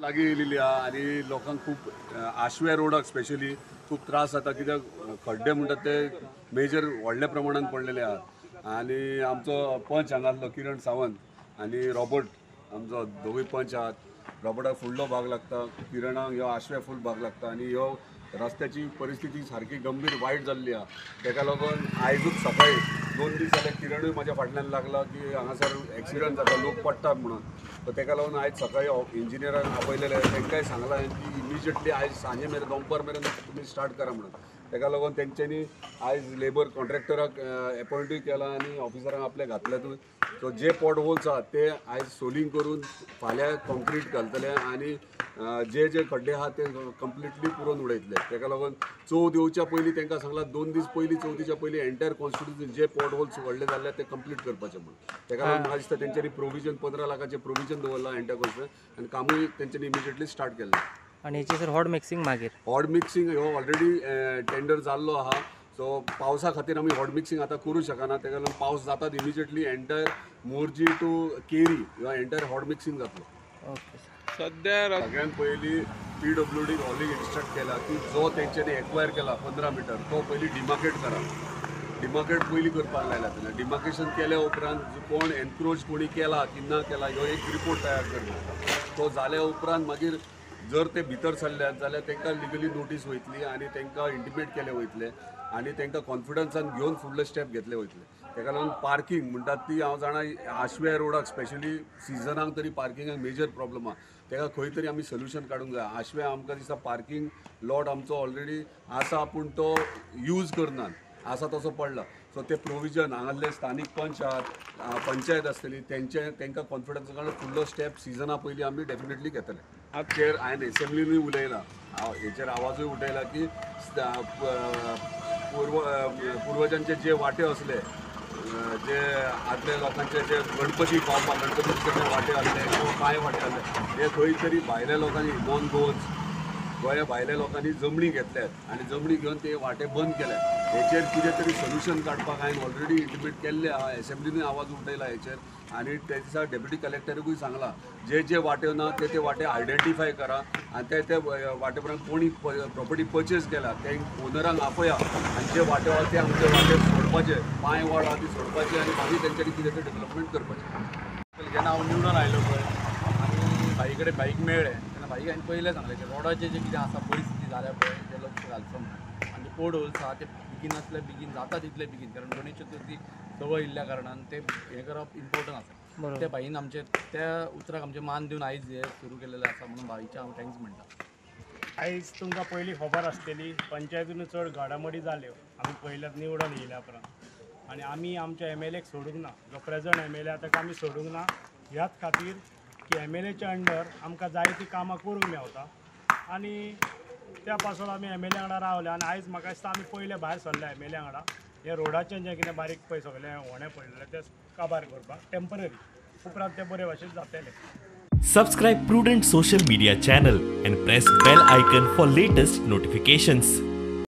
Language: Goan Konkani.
लागीं येयलेली आहा आनी लोकांक खूब आशव्या रोडाक स्पेशली खूब त्रास जाता, कित्याक खड्डे म्हणटात ते मेजर व्हडल्या प्रमाणान पडलेले आहा. आनी आमचो पंच हांगासलो किरण सावंत आनी रॉबर्ट आमचो दोगूय पंच आहात. रॉबर्टाक फुडलो भाग लागता, किरणाक ह्यो आशव्या फूल भाग लागता आनी ह्यो रस्त्याची परिस्थिती सारकी गंभीर वायट जाल्ली आहा. तेका लागून आयजूच सकाळी 2 दीस जाले किरणूय म्हाज्या फाटल्यान लागला की हांगासर एक्सिडंट जाता, लोक पडटात म्हणून. सो तेका लागून आयज सकाळी इंजिनियरांक आपयलेले, तांकांय सांगलां की इमिजिएटली आयज सांजे मेरेन दोनपार मेरेन तुमी स्टार्ट करा म्हणून. तेका लागून तेंच्यांनी आयज लेबर कॉन्ट्रॅक्टराक एपॉयंटूय केला आनी ऑफिसरांक आपले घातल्यातूय. सो जे पॉट होल्स आहात ते आयज सोलिंग करून फाल्यां कॉन्क्रीट घालतले आनी जे जे खड्डे आहात ते कंप्लिटली पुरोवन उडयतले. तेका लागून चवथ येवच्या पयलीं तांकां सांगलां 2 दीस पयलीं चवथीच्या पयलीं एंटायर कॉन्स्टिट्युन्सी जे पॉट होल्स व्हडले जाल्ले ते कंप्लीट करपाचे म्हणून. तेका लागून म्हाका दिसता तेंच्यांनी प्रोविजन 15 लाखाचें प्रोविजन दवरलां एंटायर कॉन्स्टिट्युन्सी आनी कामूय तेंच्यांनी इमिजिएटली स्टार्ट केल्लें. आनी हेची सर हॉट मिक्सिंग मागीर हॉट मिक्सिंग ह्यो ऑलरेडी टेंडर जाल्लो आहा. सो पावसा खातीर आमी हॉट मिक्सिंग आतां करूं शकना, तेका लागून पावस जातात immediately entire Morjim to Keri ह्यो एंटायर हॉट मिक्सिंग जातलो. ओके. सद्या सगळ्यात पयलीं PWD already instruct केला की जो तेंच्यांनी एक्वायर केला 15 मिटर तो पयलीं डिमार्केट करा. डिमार्केट पयलीं करपाक लायला तेन्ना डिमार्केशन केल्या उपरांत कोण एनक्रोच कोणी केला की ना केला ह्यो एक रिपोर्ट तयार करता. तो जाल्या उपरांत मागीर जर ते भितर सरल्यात जाल्यार तांकां लिगली नोटीस वयतली आनी तांकां इंटिमेट केले वयतले आनी तांकां कॉन्फिडन्सान घेवन फुडले स्टेप घेतले वयतले. ताका लागून पार्किंग म्हणटात ती हांव जाणा आशव्या रोडाक स्पेशली सिजनाक तरी पार्किंगाक मेजर प्रॉब्लम आहा. ताका खंय तरी आमी सोल्युशन काडूंक जाय. आशव्या आमकां दिसता पार्किंग लॉट आमचो ऑलरेडी आसा पूण तो यूज करनात, आसा तसो पडला. सो ते प्रोविजन हांगासले स्थानीक पंच आहात, पंचायत आसतली तेंचे तांकां कॉन्फिडन्स काडून फुडलो स्टेप सिजना पयलीं आमी डेफिनेटली घेतले. चेर हांवें एसेंब्लीनूय उलयला, हेचेर आवाजूय उठयला की पुर्वजांचे जे वांटे आसले, जे आदले लोकांचे जे गणपती पावपाक गणपतीचे जे वांटे आसले किंवा पांय वांटे आसले ते खंय तरी भायल्या लोकांनी नॉन गोवन्स गोंया भायल्या लोकांनी जमणी घेतल्यात आनी जमणी घेवन ते वांटे बंद केल्यात. हेचेर कितें तरी सोल्युशन काडपाक हांवें ऑलरेडी इंटिमेट केल्लें आहा, एसेंब्लीनूय आवाज उठयला हेचेर आनी त्या दिसा डेप्युटी कलेक्टराकूय सांगलां जे जे वांटे ना ते ते वांटे आयडेंटिफाय करा आनी ते ते वांटे प्रमाण कोणी प्रॉपर्टी पर्चेस केला ते ओनरांक आपया आनी जे वांटे आहा ते आमचे वांटे सोडपाचे, पांय वाड आहा ती सोडपाची आनी मागीर तेंच्यांनी कितें तरी डेवलपमेंट करपाचें. जेन्ना हांव निवडून आयलो पळय आनी भाई कडेन बाईक मेळ्ळें तेन्ना भाईक हांवें पयलें सांगलें की रोडाचें जें कितें आसा परिस्थिती जाल्या पळय तें लक्ष घालचो म्हणून. आनी पोट होल्स आहा ते बेगीनातले बेगीन जाता तितले बेगीन, कारण गणेश चतुर्थी जवळ येयल्ल्या कारणान ते हें करप इम्पोर्टंट आसा. त्या भाईन आमचे त्या उतराक आमचें मान दिवन आयज हें सुरू केलेलें आसा म्हणून भाईचें हांव thanks म्हणटा. आयज तुमकां पयलीं खबर आसतली पंचायतीन चड घडामोडी जाल्यो आमी पयल्यात निवडून येयल्या उपरांत आनी आमी आमच्या MLA सोडूंक ना, जो प्रेजंट MLA आहा ताका आमी सोडूंक ना ह्याच खातीर की MLAच्या अंडर आमकां जायतीं कामां करूंक मेवता आनी त्या पासून आमी MLA वांगडा रावले. आनी आयज म्हाका दिसता आमी पयले भायर सरले MLA वांगडा हे रोडाचें जें कितें बारीक पळय सगळें होणें पडलेलें तें काबार करपाक टेंपररी, उपरांत तें बरे भाशेन जातलें. Subscribe Prudent Social Media channel and press bell icon for latest notifications.